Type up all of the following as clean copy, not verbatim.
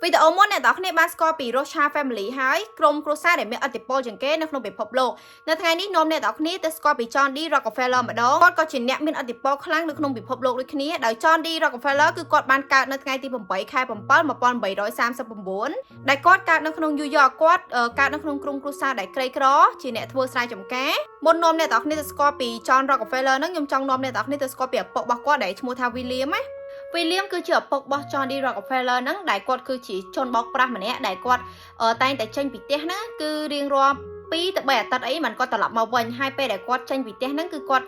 វីដេអូមុនអ្នកទាំងអស់គ្នាបានស្គាល់ពី Rothschild Family ហើយក្រុមគ្រួសារដែលមានឥទ្ធិពលជាងគេនៅក្នុងពិភពលោកនៅថ្ងៃនេះនាំអ្នកទាំងអស់គ្នាទៅស្គាល់ពី John D. Rockefeller ម្ដងគាត់ក៏ជាអ្នកមានឥទ្ធិពលខ្លាំងនៅក្នុងពិភពលោកដូចគ្នាដោយ John D. Rockefeller គឺគាត់បានកើតនៅថ្ងៃទី8ខែ7 1839ដែលគាត់កើតនៅក្នុង New York គាត់កើតនៅក្នុងក្រុមគ្រួសារដែលក្រីក្រជាអ្នកធ្វើស្រែចម្ការមុននាំអ្នកទាំងអស់គ្នាទៅស្គាល់ពី John Rockefeller ហ្នឹងខ្ញុំចង់នាំអ្នកទាំងអស់គ្នាទៅស្គាល់ពីឪពុករបស់គាត់ដែលឈ្មោះថា William ណា William គឺជាឪពុករបស់ John D. Rockefeller ហ្នឹងដែលគាត់គឺជាជនបោកប្រាស់ម្នាក់ដែលគាត់តែងតែចេញពីផ្ទះហ្នឹងគឺរៀងរាល់2ទៅ3អាទិត្យអីមិនគាត់ត្រឡប់មកវិញហើយពេលដែលគាត់ចេញពីផ្ទះហ្នឹងគឺគាត់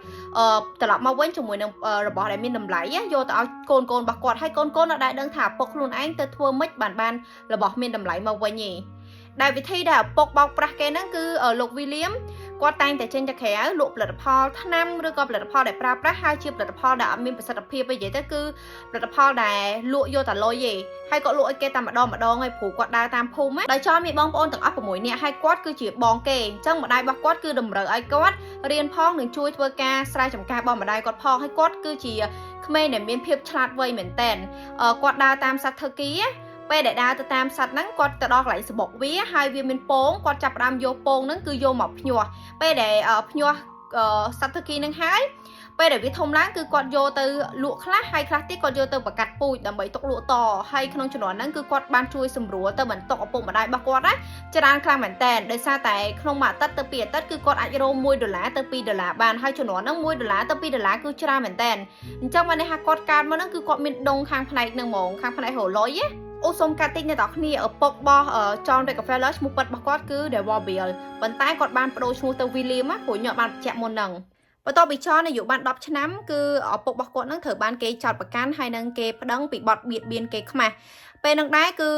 ត្រឡប់មកវិញជាមួយនឹងរបស់ដែលមានតម្លៃយកទៅឲ្យកូនកូនរបស់គាត់ហើយកូនកូនអត់ដែលដឹងថាឪពុកខ្លួនឯងទៅធ្វើម៉េចបានបានរបស់មានតម្លៃមកវិញទេដែលវិធីដែលឪពុកបោកប្រាស់គេហ្នឹងគឺលោក William គាត់តែងតែចេញទៅក្រៅលក់ផលិតផលថ្នាំឬក៏ផលិតផលដែលប្រើប្រាស់ហើយជាផលិតផលដែលអត់មានប្រសិទ្ធភាពទេនិយាយទៅគឺផលិតផលដែលលក់យកតែលុយទេហើយគាត់លក់ឲ្យគេតែម្ដងម្ដងឯងព្រោះគាត់ដើរតាមភូមិដោយចោលមានបងប្អូនទាំងអស់6នាក់ហើយគាត់គឺជាបងគេអញ្ចឹងម្ដាយរបស់គាត់គឺតម្រូវឲ្យគាត់រៀនផងនិងជួយធ្វើការស្រែចម្ការរបស់ម្ដាយគាត់ផងហើយគាត់គឺជាក្មេងដែលមានភាពឆ្លាតវៃមែនតែនគាត់ដើរតាមសត្វ turkey ពេលដែលដើរទៅតាមសត្វហ្នឹងគាត់ទៅដល់កន្លែងសបុកវាហើយវាមានពងគាត់ចាប់ផ្ដើមយកពងហ្នឹងគឺយកមកភ្ញាស់ពេលដែលភ្ញាស់សត្វ turkey ហ្នឹងហើយពេលដែលវាធំឡើងគឺគាត់យកទៅលក់ខ្លះហើយខ្លះទៀតគាត់យកទៅបង្កាត់ពូជដើម្បីទុកលក់តហើយក្នុងជំនាន់ហ្នឹងគឺគាត់បានជួយសម្រួលទៅបន្ទុកឪពុកម្ដាយរបស់គាត់ណាច្រើនខ្លាំងមែនតើដោយសារតែក្នុងមួយអាទិត្យទៅពីរអាទិត្យគឺគាត់អាចរក1ដុល្លារទៅ2ដុល្លារបានហើយជំនាន់ហ្នឹង1ដុល្លារទៅ2ដុល្លារគឺច្រើនមែនតើអញ្ចឹងបានន័យថាគាត់កើតមកហ្នឹងគឺគាត់មានដងខាងផ្នែកហ្នឹងហ្មងខាងផ្នែករកលុយណាអូសុំកាត់តិចអ្នកនរគ្នាឪពុករបស់ John Rockefeller ឈ្មោះពិតរបស់គាត់គឺ Devil Bill ប៉ុន្តែគាត់បានប្ដូរឈ្មោះទៅ William ណាព្រោះខ្ញុំបានបញ្ជាក់មុនហ្នឹងបន្ទាប់ពីចនអាយុបាន10ឆ្នាំគឺឪពុករបស់គាត់នឹងត្រូវបានគេចោទប្រកាន់ហើយនឹងគេប្តឹងពីបទបៀតបៀនគេខ្មាស់ពេលហ្នឹងដែរគឺ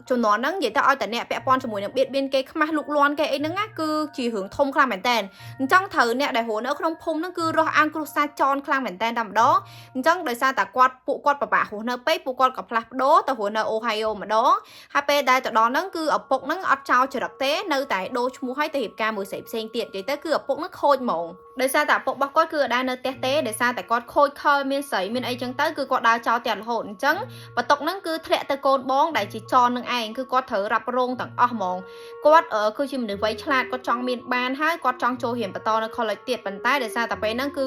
ជំនាន់ហ្នឹងនិយាយទៅឲ្យតែអ្នកពាក់ព័ន្ធជាមួយនឹងបៀតបៀនគេខ្មាស់លុកលាន់គេអីហ្នឹងណាគឺជារឿងធំខ្លាំងមែនតើអញ្ចឹងត្រូវអ្នកដែលរស់នៅក្នុងភូមិហ្នឹងគឺរស់អាងគ្រួសារចនខ្លាំងមែនតើតែម្ដងអញ្ចឹងដោយសារតែគាត់ពួកគាត់ពិបាករស់នៅពេកពួកគាត់ក៏ផ្លាស់ប្ដូរទៅរស់នៅអូហាយ៉ូម្ដងហើយពេលដែលទៅដល់ហ្នឹងគឺឪពុកហ្នឹងអត់ចោលចរិតទេនៅតែដូរឈ្មោះឲ្យទៅរៀបការមួយស្រីផ្សេងទៀតនិយាយទៅគឺឪពុកហ្នឹងខូចហ្មងដោយសារតែឪពុករបស់គាត់គឺអត់ដែលនៅផ្ទះទេដោយសារតែគាត់ខូចខលមានស្រីមានអីចឹងទៅគឺគាត់ដើរចោលផ្ទះរហូតអញ្ចឹងបន្ទុកហ្នឹងគឺធ្លាក់ទៅកូនបងដែលជាចននឹងឯងគឺគាត់ត្រូវរ៉ាប់រងទាំងអស់ហ្មងគាត់គឺជាមនុស្សវ័យឆ្លាតគាត់ចង់មានបានហើយគាត់ចង់ចូលរៀនបន្តនៅ college ទៀតប៉ុន្តែដោយសារតែពេលហ្នឹងគឺ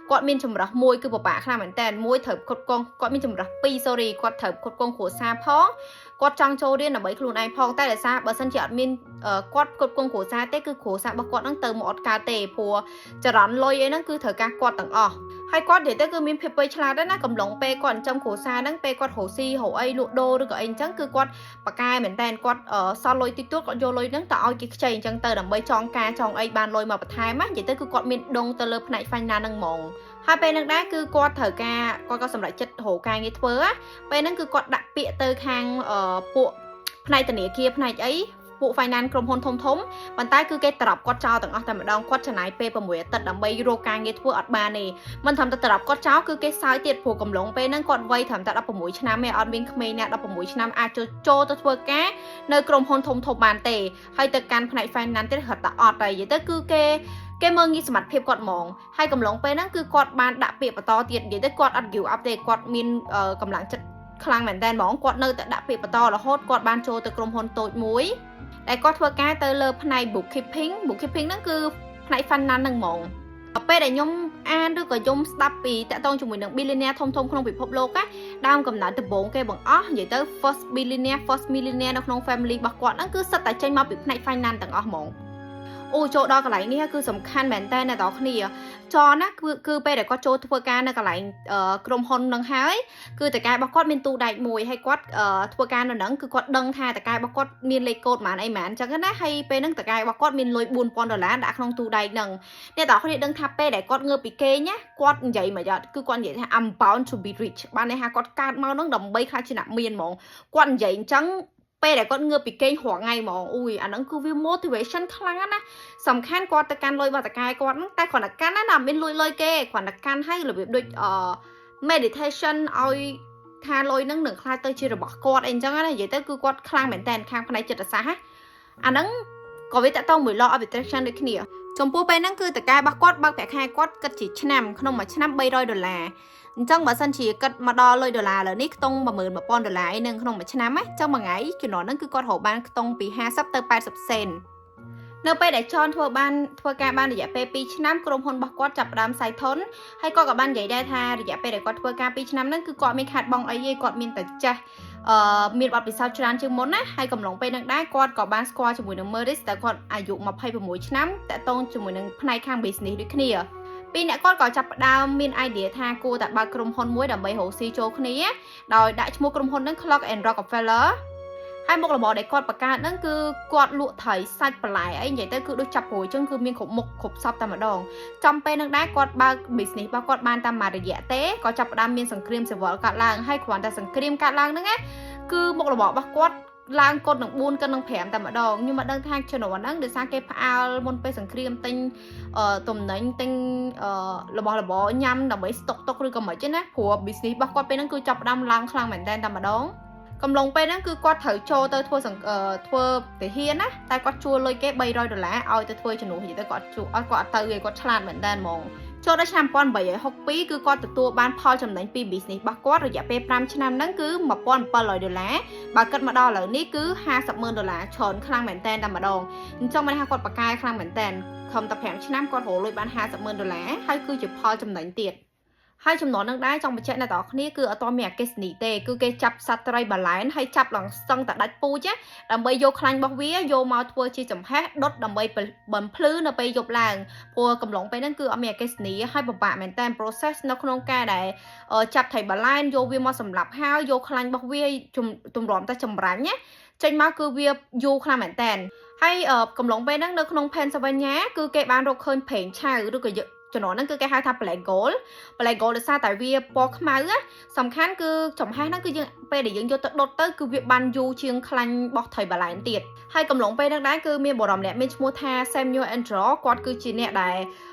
គាត់មានចម្រោះមួយគឺពិបាកខ្លាំងមែនតើមួយត្រូវផ្គត់ផ្គង់គាត់មានចម្រោះពីរ sorry គាត់ត្រូវផ្គត់ផ្គង់គ្រួសារផងគាត់ចង់ចូលរៀនដើម្បីខ្លួនឯងផងតែដោយសារបើសិនជាអត់មានគាត់ផ្គត់ផ្គង់គ្រួសារទេគឺគ្រួសាររបស់គាត់ហ្នឹងទៅមកអត់កើតទេព្រោះចរន្តលុយអីហ្នឹងគឺត្រូវការគាត់ទាំងអស់ហើយគាត់និយាយទៅគឺមានភាពវៃឆ្លាតដែរណាកំឡុងពេលគាត់ចិញ្ចឹមគ្រួសារហ្នឹងពេលគាត់រកស៊ីរកអីលក់ដូរឬក៏អីអញ្ចឹងគឺគាត់ប៉កែមែនតើគាត់សល់លុយតិចតួចគាត់យកលុយហ្នឹងទៅឲ្យគេខ្ចីអញ្ចឹងទៅដើម្បីចងការចងអីបានលុយមកបន្ថែមណានិយាយទៅគឺគាត់មានដងទៅលើផ្នែក finance ហ្នឹងហ្មងហើយពេលហ្នឹងដែរគឺគាត់ត្រូវការគាត់ក៏សម្រេចចិត្តរកការងារធ្វើពេលហ្នឹងគឺគាត់ដាក់ពាក្យទៅខាងពួកផ្នែកធនាគារផ្នែកអីពួក finance ក្រុមហ៊ុនធំធំប៉ុន្តែគឺគេត្រប់គាត់ចោលទាំងអស់តែម្ដងគាត់ចំណាយពេល6អាទិត្យដើម្បីរកការងារធ្វើអត់បានទេមិនត្រឹមតែត្រប់គាត់ចោលគឺគេសើចទៀតព្រោះកំឡុងពេលហ្នឹងគាត់វ័យត្រឹមតែ16ឆ្នាំទេអត់មានក្មេងអ្នក16ឆ្នាំអាចចូលទៅធ្វើការនៅក្រុមហ៊ុនធំធំបានទេហើយទៅកាន់ផ្នែក finance ទៀតរត់តែអត់ហើយនិយាយទៅគឺគេមើលងាយសមត្ថភាពគាត់ហ្មងហើយកំឡុងពេលហ្នឹងគឺគាត់បានដាក់ពាក្យបន្តទៀតនិយាយទៅគាត់អត់ give up ទេគាត់មានកម្លាំងចិត្តខ្លាំងមែនតើហ្មងគាត់នៅតែដាក់ពាក្យបន្តរហូតគាត់បានចូលទៅក្រុមហ៊ុនតូចមួយដែលគាត់ធ្វើការទៅលើផ្នែក bookkeeping bookkeeping ហ្នឹងគឺផ្នែក finance ហ្នឹងហ្មងពេលដែលខ្ញុំអានឬក៏ខ្ញុំស្ដាប់ពីតាក់ទងជាមួយនឹង billionaire ធំធំក្នុងពិភពលោកណាដើមកំណើតដំបូងគេបង្អស់និយាយទៅ first billionaire, first millionaire នៅក្នុង family របស់គាត់ហ្នឹងគឺសិតតែចេញមកពីផ្នែក finance ទាំងអស់ហ្មងអូចូលដល់កន្លែងនេះគឺសំខាន់មែនតើអ្នកនរគ្នាចណាគឺគឺពេលដែលគាត់ចូលធ្វើការនៅកន្លែងក្រុមហ៊ុននឹងហើយគឺតកែរបស់គាត់មានទូដែកមួយហើយគាត់ធ្វើការនៅហ្នឹងគឺគាត់ដឹងថាតកែរបស់គាត់មានលេខកូដប៉ុន្មានអីប៉ុន្មានអញ្ចឹងណាហើយពេលហ្នឹងតកែរបស់គាត់មានលុយ4000ដុល្លារដាក់ក្នុងទូដែកហ្នឹងអ្នកនរគ្នាដឹងថាពេលដែលគាត់ងើបពីគេងណាគាត់និយាយមកយ៉ាគឺគាត់និយាយថា "I'm bound to be rich" បានន័យថាគាត់កើតមកហ្នឹងដើម្បីក្លាយជាអ្នកមានហ្មងគាត់និយាយអញ្ចឹងពេលដែលគាត់ងើបពីគេងរាល់ថ្ងៃហ្មងអូយអាហ្នឹងគឺវា motivation ខ្លាំងណាស់សំខាន់គាត់ទៅកាន់លុយរបស់តកែគាត់ហ្នឹងតែគ្រាន់តែកាន់ណាមានលុយលុយគេគ្រាន់តែកាន់ឲ្យរបៀបដូចអឺ meditation ឲ្យថាលុយហ្នឹងនឹងក្លាយទៅជារបស់គាត់អីអញ្ចឹងណានិយាយទៅគឺគាត់ខ្លាំងមែនតើខាងផ្នែកចិត្តសាស្ត្រអាហ្នឹងក៏វាតកតងមួយ law of attraction ដូចគ្នាចំពោះពេលហ្នឹងគឺតកែរបស់គាត់បើកប្រាក់ខែគាត់គិតជាឆ្នាំក្នុងមួយឆ្នាំ300ដុល្លារអ អញ្ចឹងបើសិនជាគិតមកដល់លុយដុល្លារឥឡូវនេះខ្ទង់11000ដុល្លារឯនឹងក្នុងមួយឆ្នាំណាអញ្ចឹងមួយថ្ងៃជំនាន់ហ្នឹងគឺគាត់រកបានខ្ទង់ពី50ទៅ80សេននៅពេលដែលចនធ្វើបានធ្វើការបានរយៈពេល2ឆ្នាំក្រុមហ៊ុនរបស់គាត់ចាប់ផ្ដើមសាយធនហើយគាត់ក៏បាននិយាយដែរថារយៈពេលដែលគាត់ធ្វើការ2ឆ្នាំហ្នឹងគឺគាត់មានខាតបង់អីទេគាត់មានតែចេះអឺមានបទពិសោធន៍ច្រើនជាងមុនណាហើយកំឡុងពេលហ្នឹងដែរគាត់ក៏បានស្គាល់ជាមួយនឹង Maurice តែគាត់អាយុ26ឆ្នាំតាក់ទងជាមួយនឹងផ្នែកខាង business ដូចគ្នាពីរអ្នកគាត់ក៏ចាប់ផ្ដើមមាន idea ថាគួរតែបើកក្រុមហ៊ុនមួយដើម្បីរកស៊ីចូលគ្នាដោយដាក់ឈ្មោះក្រុមហ៊ុនហ្នឹង Clark and Rockefeller ហើយមុខរបរដែលគាត់បង្កើតហ្នឹងគឺគាត់លក់ត្រីសាច់បន្លែអីនិយាយទៅគឺដូចចាប់ព្រួយចឹងគឺមានគ្រប់មុខគ្រប់សពតែម្ដងចំពេលហ្នឹងដែរគាត់បើក business របស់គាត់បានតាមមួយរយៈទេក៏ចាប់ផ្ដើមមានសង្គ្រាមស៊ីវិលកើតឡើងហើយគ្រាន់តែសង្គ្រាមកើតឡើងហ្នឹងណាគឺមុខរបររបស់គាត់ឡើងកុដនឹង4កិននឹង5តែម្ដងខ្ញុំមិនដឹងថាជំនាន់ហ្នឹងដោយសារគេផ្អើលមុនពេលសង្គ្រាមទិញអឺទំនិញទិញអឺរបស់របរញ៉ាំដើម្បីស្តុកទុកឬក៏មិនទេណាព្រោះ business របស់គាត់ពេលហ្នឹងគឺចាប់ផ្ដើមឡើងខ្លាំងមែនតើតែម្ដងកំឡុងពេលហ្នឹងគឺគាត់ត្រូវចូលទៅធ្វើសង្ធ្វើទាហានណាតែគាត់ជួលលុយគេ300ដុល្លារឲ្យទៅធ្វើជំនួសនិយាយទៅគាត់ជួឲ្យគាត់អត់ទៅទេគាត់ឆ្លាតមែនតើហ្មងចូលដល់ឆ្នាំ1862គឺគាត់ទទួលបានផលចំណេញពី business របស់គាត់រយៈពេល5ឆ្នាំហ្នឹងគឺ1700ដុល្លារបើគិតមកដល់ឥឡូវនេះគឺ50,000ដុល្លារច្រើនខ្លាំងមែនតើតែម្ដងអញ្ចឹងមានថាគាត់ប៉ាកែខ្លាំងមែនតើខំតែ5ឆ្នាំគាត់រកលុយបាន50,000ដុល្លារហើយគឺជាផលចំណេញទៀតហើយចំនួននឹងដែរចង់បញ្ជាក់អ្នកទាំងអស់គ្នាគឺអត់ទាន់មានអគ្គិសនីទេគឺគេចាប់សត្វត្រីបាឡែនហើយចាប់ឡើងស្ទឹងតែដាច់ពូជដើម្បីយកខ្លាញ់របស់វាយកមកធ្វើជាចំហេះដុតដើម្បីបំភ្លឺនៅពេលយប់ឡើងព្រោះកំឡុងពេលហ្នឹងគឺអត់មានអគ្គិសនីហើយពិបាកមែនតើ process នៅក្នុងការដែលចាប់ត្រីបាឡែនយកវាមកសម្លាប់ហើយយកខ្លាញ់របស់វាទម្រាំតែចម្រាញ់ណាចេញមកគឺវាយូរខ្លាំងមែនតើហើយកំឡុងពេលហ្នឹងនៅក្នុង Pennsylvania គឺគេបានរកឃើញប្រេងឆៅឬក៏ជំនាន់ហ្នឹងគឺគេហៅថា black gold black gold ដោយសារតែវាពណ៌ខ្មៅណាសំខាន់គឺចំហេះហ្នឹងគឺយើងពេលដែលយើងយកទៅដុតទៅគឺវាបានយូរជាងខ្លាញ់បោះត្រីបាឡែនទៀតហើយកំឡុងពេលហ្នឹងដែរគឺមានបុរសម្នាក់មានឈ្មោះថា Samuel Andrew គាត់គឺជាអ្នកដែល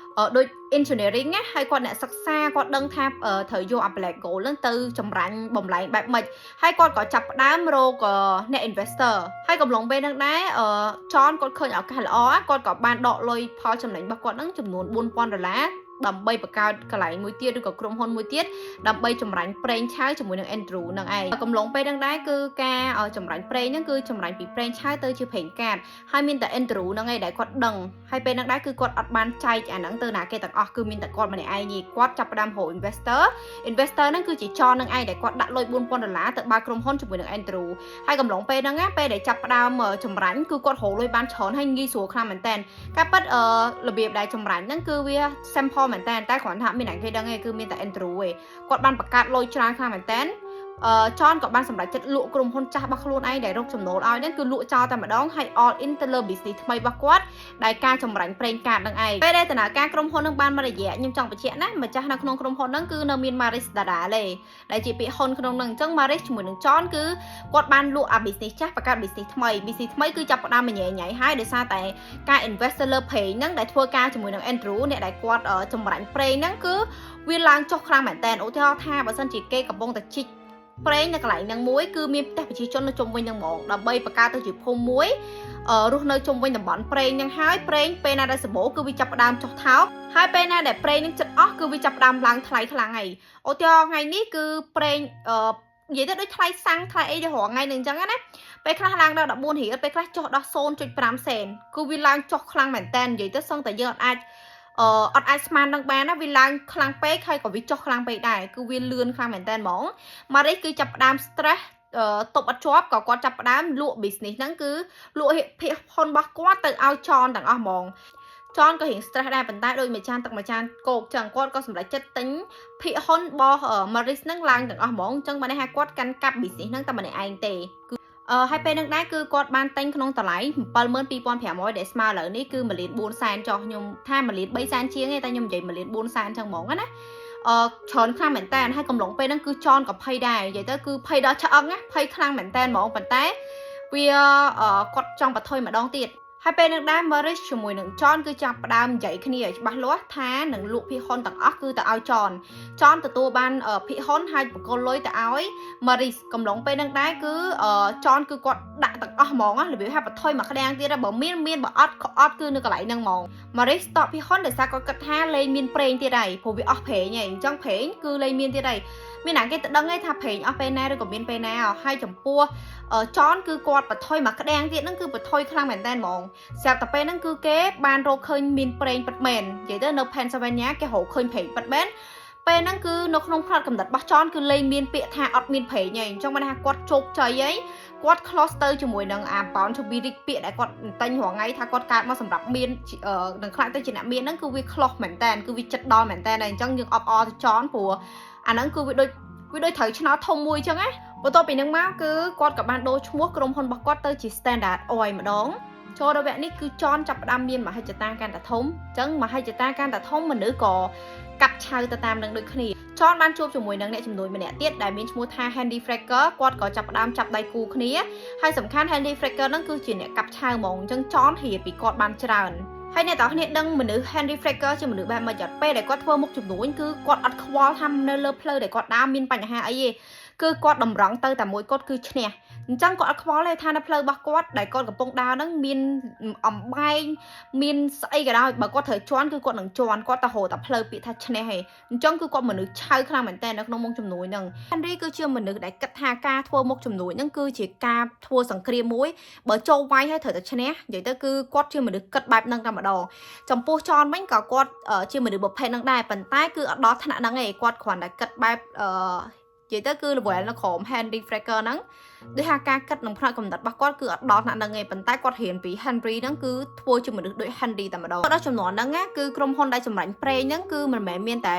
ដូច engineering ណាហើយគាត់អ្នកសិក្សាគាត់ដឹងថាត្រូវយកអា black gold ហ្នឹងទៅចម្រាញ់បំលែងបែបម៉េចហើយគាត់ក៏ចាប់ផ្ដើមរកអ្នក investor ហើយកំឡុងពេលហ្នឹងដែរចនគាត់ឃើញឱកាសល្អគាត់ក៏បានដកលុយផលចំណេញរបស់គាត់ហ្នឹងចំនួន4000ដុល្លារដើម្បីបង្កើតកន្លែងមួយទៀតឬក៏ក្រុមហ៊ុនមួយទៀតដើម្បីចម្រាញ់ប្រេងឆៅជាមួយនឹង Andrew នឹងឯងកំឡុងពេលហ្នឹងដែរគឺការចម្រាញ់ប្រេងហ្នឹងគឺចម្រាញ់ពីប្រេងឆៅទៅជាប្រេងកាតហើយមានតែ Andrew ហ្នឹងឯងដែលគាត់ដឹងហើយពេលហ្នឹងដែរគឺគាត់អត់បានចែកអាហ្នឹងទៅណាគេទាំងអស់គឺមានតែគាត់ម្នាក់ឯងទេគាត់ចាប់ផ្ដើមរក investor investor ហ្នឹងគឺជាចននឹងឯងដែលគាត់ដាក់លុយ4000ដុល្លារទៅបើកក្រុមហ៊ុនជាមួយនឹង Andrew ហើយកំឡុងពេលហ្នឹងណាពេលដែលចាប់ផ្ដើមចម្រាញ់គឺគាត់រកលុយបានច្រើនហើយងាយស្រួលខ្លាំងមែនតើការពិតរបៀបដែលចម្រាញ់ហ្នឹងគឺវា simple មែនតើតែគ្រាន់ថាមានអ្នកគេដឹងឯងគឺមានតែ Andrew ឯងគាត់បានបង្កើតលុយច្រើនខ្លាំងមែនតើអឺចនក៏បានសម្រេចចិត្តលក់ក្រុមហ៊ុនចាស់របស់ខ្លួនឯងដែលរកចំណូលឲ្យហ្នឹងគឺលក់ចោលតែម្ដងហើយ all in ទៅលើ business ថ្មីរបស់គាត់ដែលការចម្រាញ់ប្រេងកាតនឹងឯងពេលដែលដំណើរការក្រុមហ៊ុននឹងបានមួយរយៈខ្ញុំចង់បញ្ជាក់ណាម្ចាស់នៅក្នុងក្រុមហ៊ុនហ្នឹងគឺនៅមាន Maris Dada ទេដែលជាពាក្យហ៊ុនក្នុងហ្នឹងអញ្ចឹង Maris ជាមួយនឹងចនគឺគាត់បានលក់អា business ចាស់បង្កើត business ថ្មី business ថ្មីគឺចាប់ផ្ដើមញ៉ៃញ៉ៃហើយដោយសារតែការ invest ទៅលើប្រេងហ្នឹងដែលធ្វើការជាមួយនឹង Andrew អ្នកដែលគាត់ចម្រាញ់ប្រេងហ្នឹងគឺវាឡើងចុះខ្លាំងមែនតើឧទាហរណ៍ថាបើសិនជាគេកំពុងតែជីកប្រេងនៅកន្លែងហ្នឹងមួយគឺមានផ្ទះប្រជាជននៅជុំវិញហ្នឹងហ្មងដើម្បីបង្កើតទៅជាភូមិមួយរស់នៅជុំវិញតំបន់ប្រេងហ្នឹងហើយប្រេងពេលណាដែលសម្បូរគឺវាចាប់ផ្ដើមចុះថោកហើយពេលណាដែលប្រេងហ្នឹងចិត្តអស់គឺវាចាប់ផ្ដើមឡើងថ្លៃខ្លាំងហើយឧទាហរណ៍ថ្ងៃនេះគឺប្រេងអឺនិយាយទៅដូចថ្លៃសាំងថ្លៃអីទៅរាល់ថ្ងៃនឹងអញ្ចឹងណាពេលខ្លះឡើងដល់14រៀលពេលខ្លះចុះដល់0.5សេនគឺវាឡើងចុះខ្លាំងមែនតើនិយាយទៅសឹងតែយើងអត់អាចស្មាននឹងបានណាវាឡើងខ្លាំងពេកហើយក៏វាចុះខ្លាំងពេកដែរគឺវាលឿនខ្លាំងមែនតើហ្មងម៉ារីគឺចាប់ផ្ដើម stress ទប់អត់ជាប់ក៏គាត់ចាប់ផ្ដើមលក់ business ហ្នឹងគឺលក់ភាគហ៊ុនរបស់គាត់ទៅឲ្យចនទាំងអស់ហ្មងចនក៏រៀង stress ដែរប៉ុន្តែដូចមួយចានទឹកមួយចានគោកចឹងគាត់ក៏សម្រេចចិត្តទិញភាគហ៊ុនរបស់ Maris ហ្នឹងឡើងទាំងអស់ហ្មងចឹងបានន័យថាគាត់កាន់កាប់ business ហ្នឹងតែម្នាក់ឯងទេគឺអឺហើយពេលហ្នឹងដែរគឺគាត់បានទិញក្នុងតម្លៃ72500ដែលស្មើឥឡូវនេះគឺ1លាន4សែនចុះខ្ញុំថា1លាន3សែនជាងទេតែខ្ញុំនិយាយ1លាន4សែនចឹងហ្មងណាអឺច្រើនខ្លាំងមែនតើហើយកំឡុងពេលហ្នឹងគឺចនក៏ភ័យដែរនិយាយទៅគឺភ័យដល់ឆ្អឹងណាភ័យខ្លាំងមែនតើហ្មងប៉ុន្តែវាគាត់ចង់បថុយម្ដងទៀតហ ហើយពេលនឹងដែរ Maurice ជាមួយនឹង John គឺចាប់ផ្ដើមនិយាយគ្នាឲ្យច្បាស់លាស់ថានឹងលក់ភាគហ៊ុនទាំងអស់គឺទៅឲ្យ John John ទទួលបានភាគហ៊ុនហើយបកគលលុយទៅឲ្យ Maurice កំឡុងពេលនឹងដែរគឺ John គឺគាត់ដាក់ទាំងអស់ហ្មងរបៀបថាបន្ថយមួយក្តាំងទៀតបើមានមានបើអត់ក៏អត់គឺនៅកន្លែងហ្នឹងហ្មង Maurice តក់ភាគហ៊ុនដោយសារគាត់គិតថាលែងមានប្រេងទៀតហើយព្រោះវាអស់ប្រេងហើយអញ្ចឹងប្រេងគឺលែងមានទៀតហើយមានណាគេទៅដឹងឯងថាប្រេងអស់ពេលណាឬក៏មានពេលណាហើយចំពោះ John គឺគាត់បន្ថយមួយក្តាំងទៀតហ្នឹងគឺបន្ថយខ្លាំងមែនតើហ្មងស្រាប់តែពេលហ្នឹងគឺគេបានរកឃើញមានប្រេងពិតមែននិយាយទៅនៅ Pennsylvania គេរកឃើញប្រេងពិតមែនពេលហ្នឹងគឺនៅក្នុងផ្នត់កំណត់របស់ចនគឺលែងមានពាក្យថាអត់មានប្រេងហើយអញ្ចឹងបានថាគាត់ជោគជ័យហើយគាត់ close ទៅជាមួយនឹងអា born to be rich ពាក្យដែលគាត់តែញរាល់ថ្ងៃថាគាត់កើតមកសម្រាប់មាននឹងខ្លាចទៅជាអ្នកមានហ្នឹងគឺវា close មែនតើគឺវាចិត្តដល់មែនតើហើយអញ្ចឹងយើងអបអរទៅចនព្រោះអាហ្នឹងគឺវាដូចត្រូវឆ្នោតធំមួយអញ្ចឹងណាបន្ទាប់ពីហ្នឹងមកគឺគាត់ក៏បានដូរឈ្មោះក្រុមហ៊ុនរបស់គាត់ទៅជា Standard Oil ម្ដងចូលដល់វគ្គនេះគឺចនចាប់ផ្ដើមមានមហិច្ឆតាកាន់តែធំអញ្ចឹងមហិច្ឆតាកាន់តែធំមនុស្សក៏កាប់ឆៅទៅតាមនឹងដូចគ្នាចនបានជួបជាមួយនឹងអ្នកជំនួញម្នាក់ទៀតដែលមានឈ្មោះថា Henry Fraker គាត់ក៏ចាប់ផ្ដើមចាប់ដៃគូគ្នាហើយសំខាន់ Henry Fraker ហ្នឹងគឺជាអ្នកកាប់ឆៅហ្មងអញ្ចឹងចនរៀបពីគាត់បានច្រើនហើយអ្នកទាំងគ្នាដឹងមនុស្ស Henry Fraker ជាមនុស្សបែបម៉េចអត់ពេលដែលគាត់ធ្វើមុខជំនួញគឺគាត់អត់ខ្វល់ថានៅលើផ្លូវដែលគាត់ដើរមានបញ្ហាអីទេគឺគាត់តម្រង់ទៅតែមួយគាត់គឺឈ្នះអញ្ចឹងគាត់អត់ខ្វល់ទេថានៅផ្លូវរបស់គាត់ដែលគាត់កំពុងដើរហ្នឹងមានអំបែងមានស្អីក៏ដោយបើគាត់ត្រូវជន់គឺគាត់នឹងជន់គាត់ទៅរកតែផ្លូវពាក្យថាឈ្នះឯងអញ្ចឹងគឺគាត់មនុស្សឆៅខ្លាំងមែនតើនៅក្នុងមុខជំនួញហ្នឹង Henry គឺជាមនុស្សដែលគិតថាការធ្វើមុខជំនួញហ្នឹងគឺជាការធ្វើសង្គ្រាមមួយបើចូលវាយហើយត្រូវតែឈ្នះនិយាយទៅគឺគាត់ជាមនុស្សគិតបែបហ្នឹងតែម្ដងចំពោះចនវិញក៏គាត់ជាមនុស្សប្រភេទហ្នឹងដែរប៉ុន្តែគឺអត់ដល់ថ្នាក់ហ្នឹងឯងគាត់គ្រាន់តែគិតបែបអឺនិយាយទៅគឺ level នៅក្រោម Henry Fraker ហ្នឹងដូចថាការគិតនិងផ្នែកកំណត់របស់គាត់គឺអត់ដល់ថ្នាក់ហ្នឹងឯងប៉ុន្តែគាត់រៀនពី Henry ហ្នឹងគឺធ្វើជាមនុស្សដូច Henry តែម្ដងដល់ចំនួនហ្នឹងណាគឺក្រុមហ៊ុនដែលចម្រាញ់ប្រេងហ្នឹងគឺមិនមែនមានតែ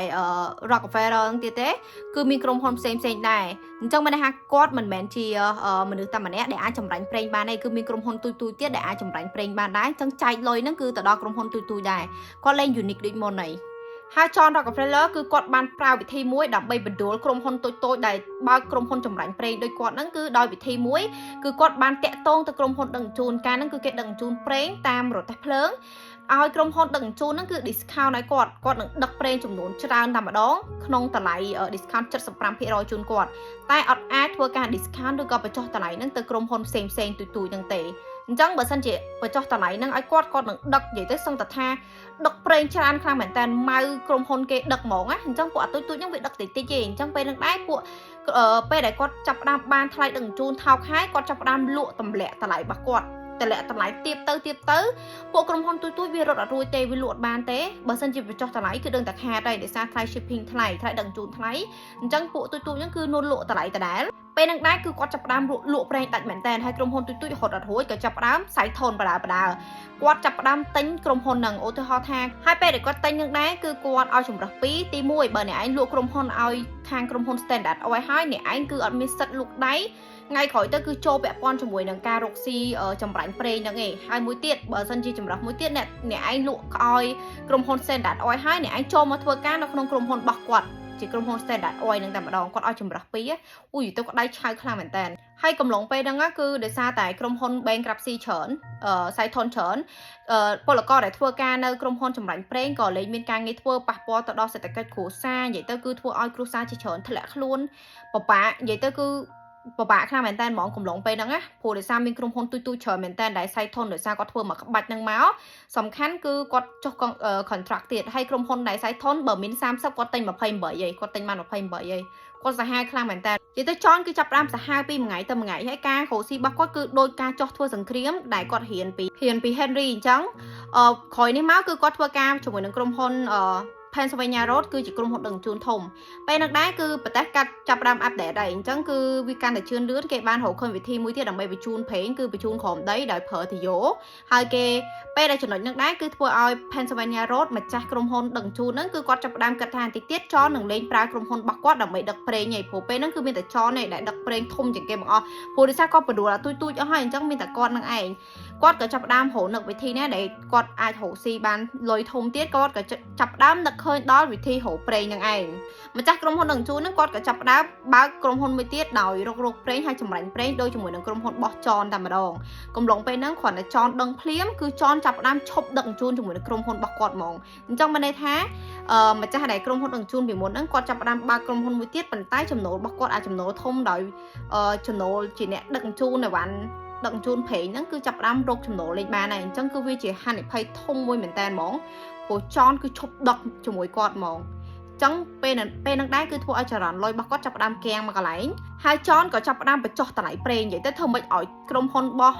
Rockefeller ហ្នឹងទៀតទេគឺមានក្រុមហ៊ុនផ្សេងផ្សេងដែរអញ្ចឹងមានន័យថាគាត់មិនមែនជាមនុស្សតែម្នាក់ដែលអាចចម្រាញ់ប្រេងបានទេគឺមានក្រុមហ៊ុនទូចៗទៀតដែលអាចចម្រាញ់ប្រេងបានដែរអញ្ចឹងចែកលុយហ្នឹងគឺទៅដល់ក្រុមហ៊ុនទូចៗដែរគាត់លែង unique ដូចមុនហើយហើយ John Rockefeller គឺគាត់បានប្រើវិធីមួយដើម្បីបញ្ដួលក្រុមហ៊ុនតូចៗដែលបើកក្រុមហ៊ុនចម្រាញ់ប្រេងដូចគាត់ហ្នឹងគឺដោយវិធីមួយគឺគាត់បានតាក់ទងទៅក្រុមហ៊ុនដឹកជញ្ជូនកាលហ្នឹងគឺគេដឹកជញ្ជូនប្រេងតាមរទេះភ្លើងឲ្យក្រុមហ៊ុនដឹកជញ្ជូនហ្នឹងគឺ discount ឲ្យគាត់គាត់នឹងដឹកប្រេងចំនួនច្រើនតែម្ដងក្នុងតម្លៃ discount 75%ជូនគាត់តែអត់អាចធ្វើការ discount ឬក៏បញ្ចុះតម្លៃហ្នឹងទៅក្រុមហ៊ុនផ្សេងផ្សេងទូចៗហ្នឹងទេអញ្ចឹងបើសិនជាបញ្ចុះតម្លៃហ្នឹងឲ្យគាត់គាត់នឹងដឹកនិយាយទៅសឹងតែថាដឹកប្រេងច្រើនខ្លាំងមែនតើម៉ៅក្រុមហ៊ុនគេដឹកហ្មងណាអញ្ចឹងពួកអាទូចទូចហ្នឹងវាដឹកតិចតិចទេអញ្ចឹងពេលហ្នឹងដែរពួកពេលដែលគាត់ចាប់ផ្ដើមបានថ្លៃដឹកជញ្ជូនថោកហើយគាត់ចាប់ផ្ដើមលក់ទម្លាក់តម្លៃរបស់គាត់តម្លាក់តម្លៃទៀបទៅទៀបទៅពួកក្រុមហ៊ុនទូចទូចវារត់អត់រួចទេវាលក់អត់បានទេបើសិនជាបញ្ចុះតម្លៃគឺដឹងតែខាតហើយដោយសារថ្លៃ shipping ថ្លៃថ្លៃដឹកជញ្ជូនថ្លៃអញ្ចឹងពួកទូចទូចហ្នឹងគឺនួនលក់តម្លៃដដែលពេលហ្នឹងដែរគឺគាត់ចាប់ផ្ដើមលក់លក់ប្រេងដាច់មែនតើហើយក្រុមហ៊ុនទូចទូចរត់អត់រួចក៏ចាប់ផ្ដើមសៃធនបដាបដាគាត់ចាប់ផ្ដើមទិញក្រុមហ៊ុនហ្នឹងឧទាហរណ៍ថាហើយពេលដែលគាត់ទិញហ្នឹងដែរគឺគាត់ឲ្យជំរើសពីរទី1បើអ្នកឯងលក់ក្រុមហ៊ុនឲ្យខាងក្រុមហ៊ុន Standard Oil ហើយអ្នកឯងគឺអត់មានសិទ្ធិលូកដៃថ្ងៃក្រោយទៅគឺចូលពាក់ព័ន្ធជាមួយនឹងការរកស៊ីចម្រាញ់ប្រេងហ្នឹងឯងហើយមួយទៀតបើសិនជាចម្រោះមួយទៀតអ្នកអ្នកឯងលក់ឲ្យក្រុមហ៊ុន Standard Oil ហើយអ្នកឯងចូលមកធ្វើការនៅក្នុងក្រុមហ៊ុនរបស់គាត់ជាក្រុមហ៊ុន Standard Oil ហ្នឹងតែម្ដងគាត់ឲ្យចម្រោះពីរអូយទៅគាត់ដៃឆៅខ្លាំងមែនតើហើយកំឡុងពេលហ្នឹងគឺដោយសារតែក្រុមហ៊ុន bankruptcy ច្រើនអឺសៃធនច្រើនអឺពលករដែលធ្វើការនៅក្រុមហ៊ុនចម្រាញ់ប្រេងក៏លែងមានការងារធ្វើប៉ះពាល់ទៅដល់សេដ្ឋកិច្ចគ្រួសារនិយាយទៅគឺធ្វើឲ្យគ្រួសារជាច្រើនធ្លាក់ខ្លួនពិបាកនិយាយទៅគឺពិបាកខ្លាំងមែនតើហ្មងកំឡុងពេលហ្នឹងណាព្រោះដោយសារមានក្រុមហ៊ុនទូចទូចច្រើនមែនតើដែលសៃធនដោយសារគាត់ធ្វើមកក្បាច់ហ្នឹងមកសំខាន់គឺគាត់ចុះ contract ទៀតហើយក្រុមហ៊ុនដែលសៃធនបើមាន30គាត់ទិញ28ឯងគាត់ទិញបាន28ឯងគាត់សាហាវខ្លាំងមែនតើនិយាយទៅចនគឺចាប់ផ្ដើមសាហាវពីមួយថ្ងៃទៅមួយថ្ងៃហើយការរកស៊ីរបស់គាត់គឺដោយការចោះធ្វើសង្គ្រាមដែលគាត់រៀនពី Henry អញ្ចឹងអឺក្រោយនេះមកគឺគាត់ធ្វើការជាមួយនឹងក្រុមហ៊ុនអឺ Pennsylvania Road គឺជាក្រុមហ៊ុនដឹកជញ្ជូនធំពេលហ្នឹងដែរគឺប្រទេសកាត់ចាប់ផ្ដើម update ដែរអញ្ចឹងគឺវាកាន់តែជឿនលឿនគេបានរកឃើញវិធីមួយទៀតដើម្បីបញ្ជូនប្រេងគឺបញ្ជូនក្រោមដីដោយប្រើទុយោហើយគេពេលដែលចំណុចហ្នឹងដែរគឺធ្វើឲ្យ Pennsylvania Road ម្ចាស់ក្រុមហ៊ុនដឹកជញ្ជូនហ្នឹងគឺគាត់ចាប់ផ្ដើមគិតថាបន្តិចទៀតចននឹងលែងប្រើក្រុមហ៊ុនរបស់គាត់ដើម្បីដឹកប្រេងឯងព្រោះពេលហ្នឹងគឺមានតែចនឯងដែលដឹកប្រេងធំជាងគេបង្អស់ព្រោះដោយសារគាត់បដួលអាទូចទូចអស់ហើយអញ្ចឹងមានតែគាត់នឹងឯងគាត់ក៏ចាប់ផ្ដើមរកនឹកវិធីណាដែលគាត់អាចរកស៊ីបានលុយធំទៀតគាត់ក៏ចាប់ផ្ដើមនឹកឃើញ ឃើញដល់វិធីរកប្រេងនឹងឯងម្ចាស់ក្រុមហ៊ុនដឹកជញ្ជូនហ្នឹងគាត់ក៏ចាប់ផ្ដើមបើកក្រុមហ៊ុនមួយទៀតដោយរករកប្រេងហើយចម្រាញ់ប្រេងដូចជាមួយនឹងក្រុមហ៊ុនរបស់ចនតែម្ដងកំឡុងពេលហ្នឹងគ្រាន់តែចនដឹងភ្លាមគឺចនចាប់ផ្ដើមឈប់ដឹកជញ្ជូនជាមួយនឹងក្រុមហ៊ុនរបស់គាត់ហ្មងអញ្ចឹងមានន័យថាអឺម្ចាស់ដែលក្រុមហ៊ុនដឹកជញ្ជូនពីមុនហ្នឹងគាត់ចាប់ផ្ដើមបើកក្រុមហ៊ុនមួយទៀតប៉ុន្តែចំណូលរបស់គាត់អាចចំណូលធំដោយចំណូលជាអ្នកដឹកជញ្ជូននៅវ៉ាន់ដឹកជញ្ជូនប្រេងហ្នឹងគឺចាប់ផ្ដើមរកចំណូលលេងបានហើយអញ្ចឹងគឺវាជាហានិភ័យធំមួយមែនតើហ្មងព្រោះចនគឺឈប់ដឹកជាមួយគាត់ហ្មងចឹងពេលនឹងពេលនឹងដែរគឺធ្វើឲ្យចរន្តលុយរបស់គាត់ចាប់ផ្ដើមគាំងមកកន្លែងហើយចនក៏ចាប់ផ្ដើមបញ្ចុះតម្លៃប្រេងនិយាយទៅធ្វើម៉េចឲ្យក្រុមហ៊ុនរបស់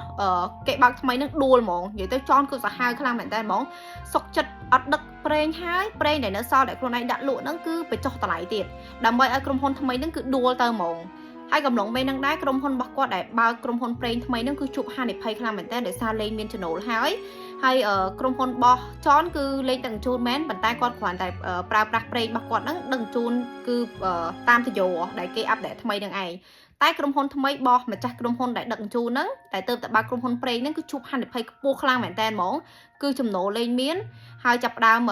គេបើកថ្មីនឹងដួលហ្មងនិយាយទៅចនគឺសាហាវខ្លាំងមែនតើហ្មងសុកចិត្តអត់ដឹកប្រេងហើយប្រេងដែលនៅសល់ដែលខ្លួនឯងដាក់លក់ហ្នឹងគឺបញ្ចុះតម្លៃទៀតដើម្បីឲ្យក្រុមហ៊ុនថ្មីហ្នឹងគឺដួលទៅហ្មងហើយកំឡុងពេលហ្នឹងដែរក្រុមហ៊ុនរបស់គាត់ដែលបើកក្រុមហ៊ុនប្រេងថ្មីហ្នឹងគឺជួបហានិភ័យខ្លាំងមែនតើដោយសារលែងមានចំណូលហើយហើយក្រុមហ៊ុនរបស់ចនគឺលែងដឹកជញ្ជូនមែនប៉ុន្តែគាត់គ្រាន់តែប្រើប្រាស់ប្រេងរបស់គាត់ហ្នឹងដឹកជញ្ជូនគឺតាមតយោដែលគេupdate ថ្មីហ្នឹងឯងតែក្រុមហ៊ុនថ្មីបោះម្ចាស់ក្រុមហ៊ុនដែលដឹកជញ្ជូនហ្នឹងតែទៅតែបើកក្រុមហ៊ុនប្រេងហ្នឹងគឺជួបហានិភ័យខ្ពស់ខ្លាំងមែនតើហ្មងគឺចំណូលលែងមានហើយចាប់ផ្ដើម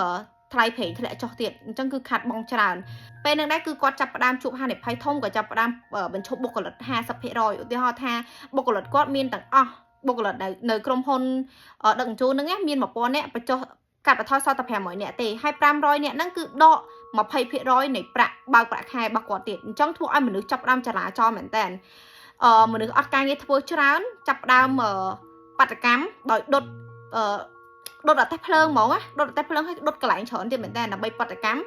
ថ្លៃប្រេងធ្លាក់ចុះទៀតអញ្ចឹងគឺខាត់បងច្រើនពេលហ្នឹងដែរគឺគាត់ចាប់ផ្ដើមជួបហានិភ័យធំក៏ចាប់ផ្ដើមបញ្ឈប់បុគ្គលិក50%ឧទាហរណ៍ថាបុគ្គលិកគាត់មានទាំងអស់បុគ្គលិកនៅនៅក្រុមហ៊ុនដឹកជញ្ជូនហ្នឹងមាន1000នាក់បញ្ចុះកាត់បន្ថយសល់តែ500នាក់ទេហើយ500នាក់ហ្នឹងគឺដក20%នៃប្រាក់បើកប្រាក់ខែរបស់គាត់ទៀតអញ្ចឹងធ្វើឲ្យមនុស្សចាប់ផ្ដើមចរាចរមែនតើអឺមនុស្សអត់ការងារធ្វើច្រើនចាប់ផ្ដើមបាតុកម្មដោយដុតអឺដុតអត់េះភ្លើងហ្មងណាដុតអត់េះភ្លើងហើយដុតកន្លែងច្រើនទៀតមែនតើដើម្បីបាតុកម្ម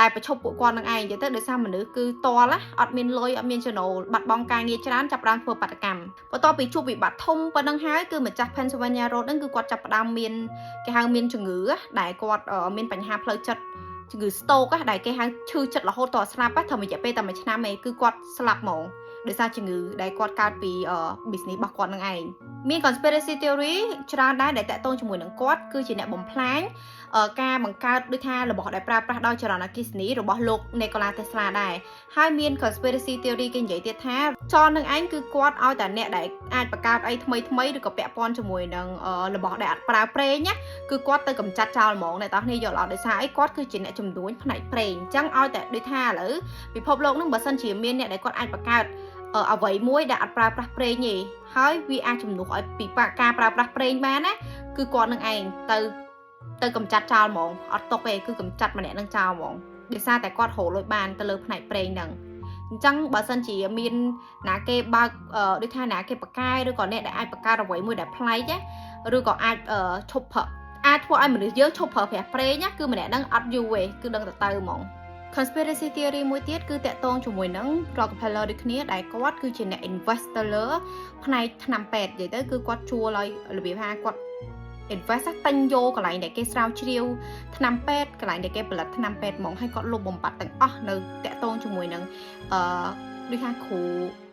ដែលប្រឈប់ពួកគាត់នឹងឯងនិយាយទៅដោយសារមនុស្សគឺតល់អត់មានលុយអត់មានចំណូលបាត់បង់ការងារច្រើនចាប់ផ្ដើមធ្វើបាតុកម្មបន្ទាប់ពីជួបវិបត្តិធំប៉ុណ្ណឹងហើយគឺម្ចាស់ Pennsylvania Road ហ្នឹងគឺគាត់ចាប់ផ្ដើមមានគេហៅមានជំងឺដែលគាត់មានបញ្ហាផ្លូវចិត្តជំងឺ stroke ដែលគេហៅឈឺចិត្តរហូតតស្លាប់ត្រឹមរយៈពេលតែមួយឆ្នាំឯងគឺគាត់ស្លាប់ហ្មងដោយសារជំងឺដែលគាត់កើតពី business របស់គាត់នឹងឯងមាន conspiracy theory ច្រើនដែរដែលតាក់ទងជាមួយនឹងគាត់គឺជាអ្នកបំផ្លាញការបង្កើតដូចថារបស់ដែលប្រើប្រាស់ដោយចរន្តអគ្គិសនីរបស់លោក Nikola Tesla ដែរហើយមាន conspiracy theory គេនិយាយទៀតថាចននឹងឯងគឺគាត់ឲ្យតែអ្នកដែលអាចបង្កើតអីថ្មីថ្មីឬក៏ពាក់ព័ន្ធជាមួយនឹងរបស់ដែលអត់ប្រើប្រេងណាគឺគាត់ទៅកម្ចាត់ចោលហ្មងអ្នកនរគ្នាយល់អត់ដោយសារអីគាត់គឺជាអ្នកជំនួញផ្នែកប្រេងអញ្ចឹងឲ្យតែដូចថាឥឡូវពិភពលោកនឹងបើសិនជាមានអ្នកដែលគាត់អាចបង្កើតអ្វីមួយដែលអត់ប្រើប្រាស់ប្រេងទេហើយវាអាចជំនួសឲ្យពីការប្រើប្រាស់ប្រេងបានណាគឺគាត់នឹងឯងទៅទៅកម្ចាត់ចោលហ្មងអត់ຕົកទេគឺកម្ចាត់ម្នាក់នឹងចោលហ្មងដោយសារតែគាត់រកលុយបានទៅលើផ្នែកប្រេងហ្នឹងអញ្ចឹងបើសិនជាមានណាគេបើកដូចថាណាគេបកកែឬក៏អ្នកដែលអាចបង្កើតអ្វីមួយដែលប្លែកណាឬក៏អាចឈប់ប្រើអាចធ្វើឲ្យមនុស្សយើងឈប់ប្រើប្រាស់ប្រេងណាគឺម្នាក់ហ្នឹងអត់យូរទេគឺដឹងតែទៅហ្មង conspiracy theory មួយទៀតគឺតាក់ទងជាមួយនឹង Rockefeller ដូចគ្នាដែលគាត់គឺជាអ្នក invest ទៅលើផ្នែកថ្នាំពេទ្យនិយាយទៅគឺគាត់ជួលឲ្យរបៀបថាគាត់ invest ទិញយកកន្លែងដែលគេស្រាវជ្រាវថ្នាំពេទ្យកន្លែងដែលគេផលិតថ្នាំពេទ្យហ្មងហើយគាត់លុបបំបាត់ទាំងអស់នៅតាក់ទងជាមួយនឹងអឺដូចថាគ្រូ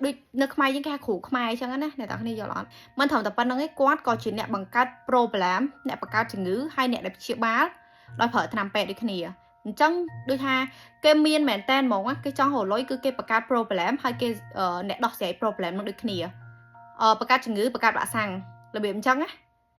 ដូចនៅខ្មែរយើងគេហៅគ្រូខ្មែរអញ្ចឹងណាអ្នកទាំងគ្នាយល់អត់មិនត្រឹមតែប៉ុណ្្នឹងឯងគាត់ក៏ជាអ្នកបង្កើត problem អ្នកបង្កើតជំងឺហើយអ្នកដែលព្យាបាលដោយប្រើថ្នាំពេទ្យដូចគ្នាអញ្ចឹងដូចថាគេមានមែនតែនហ្មងគេចង់រកលុយគឺគេបង្កើត problem ហើយគេអ្នកដោះស្រាយ problem នឹងដូចគ្នាអឺបង្កើតជំងឺបង្កើតវ៉ាក់សាំងរបៀបអញ្ចឹងណា។